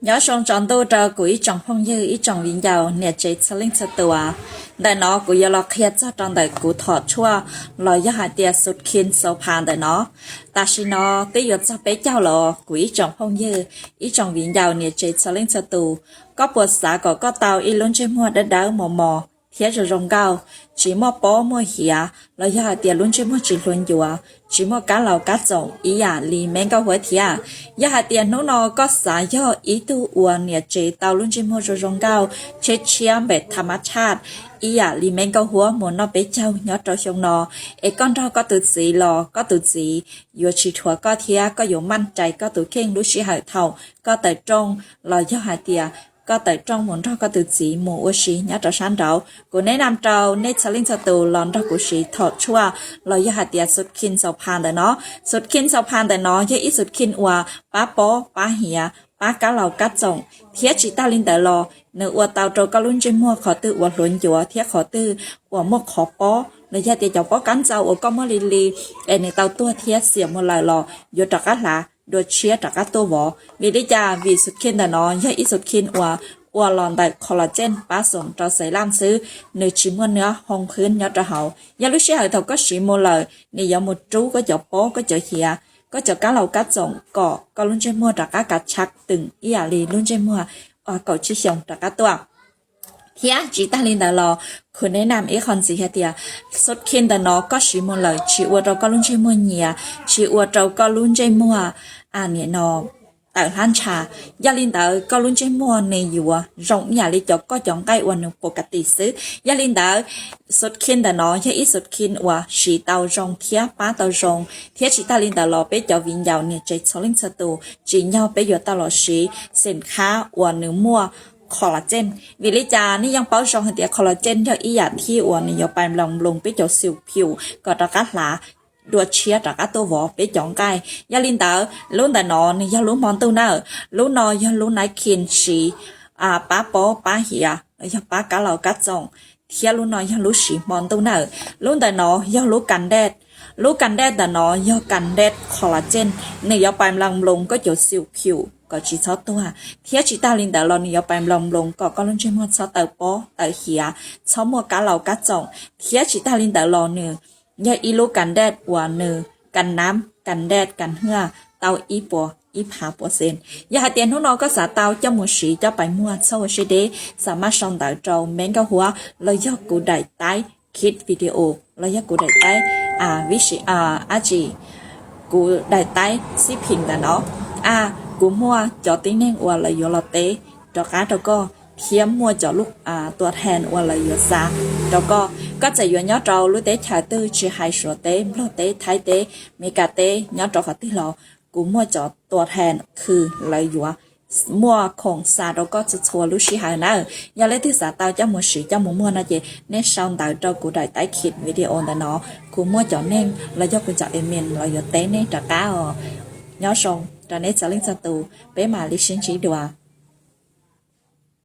Nyob zoo tsaus ntuj rau kuv ib tsoom phooj ywg, ib tsoom viv ncaus niam tsev txhua leej txhua tus. Ntawm no kuv yuav los qhia txog rau ntawm kuv thom tshuaj los yog hais tias xut khin xau pha ntawm no. Tam sim no twb yuav txog peb caug los kuv ib tsoom phooj ywg, ib tsoom viv ncaus niam tsev txhua leej txhua tus, koj puas xav kom koj tau ib lub ntsej muag dawb dawb mos mos thiab zoo zoo nkauj, tsis muaj pob muaj hiav los yog hais tias lub ntsej muag tsis hluas ncuav, tsis muaj kab laus kab txoom ib yam li me nkauj huab thiab? Yog hais tias hnub no koj xav yog ib tug uas niam tsev tau lub ntsej muag zoo zoo nkauj, tshiab tshiab npem tha mab tshaj ib yam li me nkauj huab mus noj peb caug nyob rau xyoo no, es koj nrog koj tus txiv los koj tus txiv yuav tsis dhuav koj thiab koj yuav maj rais koj tus kheej lub sij hawm thaum koj tawm rooj los yog hais tias koj tawm rooj mus nrog koj tus txiv mus ua si nyob rau sab nraud. Kuv neb nam rau nej txhua leej txhua tus los nrog kuv siv thom tshuaj los yog hais tias xut khin xau pha ntawm no. Xut khin xau pha ntawm no yog ib xut khin uas pab pob pab hiav, pab kab laus kab txoom, thiab tsis tag li ntawd los nws ua tau rau koj lub ntsej muag qhov twg uas hluas ncuav thiab qhov twg uas muaj qhov pob los yog tias cov pob kab ntxau uas koj muab li li es nws tau tuag thiab xiam mus lawm los yuav rov qab hlav dua tshiab rov qab tuaj vov. Vim li cas? Vim xut khin ntawm no yog ib xut khin uas ua los ntawm collagen pab xoom rau xaiv laj xwb, nws tsis muaj nab hoo khwb nyob rau hauv. Yog lub sij hawm thaum koj siv mus lawm nws yuav mus rub koj cov pob koj cov hiav, koj cov kab laus kab txoom kom koj lub ntsej muag rov qab kav tshaj twm ib yam li lub ntsej muag kaum tsib xyoos rov qab tuaj. Thiab tsis tag li ntawd los kuv neb nam ib qho ntxiv hais tias xut khin ntawm no koj siv mus lawm tsis ua rau koj lub ntsej muag nyias, tsis ua rau koj lub ntsej muag nim no tawm hlab ntsha. Yog li ntawd koj lub ntsej muag nws yuav zoo ib yam li cov koj cov nqaij uas nws pus ka tim xwb. Yog li ntawd xut khin ntawm no yog ib xut khin uas siv tau zoo thiab pab tau zoo, thiab tsis tag li ntawd los peb cov viv ncaus niam tsev txhua leej txhua tus tsim nyog peb yuav tau los siv xim khab uas nws muaj collagen. Vim li cas? Nej yeej paub zoo hais tias collagen yog ib yam thib uas nws yuav pais nploos nploos peb cov xim phium kom rov qab hlav dua tshiab rov qab tuaj vov peb cov nqaij. Yog li ntawd lub ntawm no nws yog lub hmo ntuj na, lub no yog lub night khin siv pab pob pab hiav los yog pab kab laus kab txoom, thiab lub no yog lub siv hmo ntuj na. Lub ntawm no yog lub ka dej, lub ka dej ntawm no yog ka dej collagen, nws yuav pais nploos nploos koj cov xim phium kom tsis txhob tuag, thiab tsis tag li ntawd los nws yuav pais nploos nploos kom koj lub ntsej muag txhob tawm pob tawm hiav, txhob muaj kab laus kab txoom, thiab tsis tag li ntawd los nws yog ib lub ka dej uas nws ka nam ka dej ka hwj tau ib puas ib phav puas xees. Yog hais tias hnub no koj xav tau coj mus siv coj pais muag txhob ua siab deb, xav maj sau ntawv rau me nkauj huab los yog kuv daim taib khib video los yog kuv daim taib vib si dab tsi, kuv daim taib xib phim ntawm no. A, kuv muaj cov tib neeg uas lawv yuav los teb rov qab rau koj, thiab muaj cov lub tua than uas lawv yuav xa rau koj. Koj txawm yuav nyob rau lub teb chaws twg, tsis hais Suav teb, Nplog teb, Thaib teb, Meskas teb, nyob rau qhov twg los kuv muaj cov tua than khw lawv yuav muaj khoom xa rau koj txhua txhua lub sij hawm na. Yog leej twg xav tau coj mus siv coj mus muag no ces nej sau ntawv rau kuv daim taib khib video ntawm no, kuv muaj cov neeg los yog kuv cov admin los yuav teb nej rov qab os. Nyob zoo rau nej txhua leej txhua tus, peb mam li sib ntsib dua.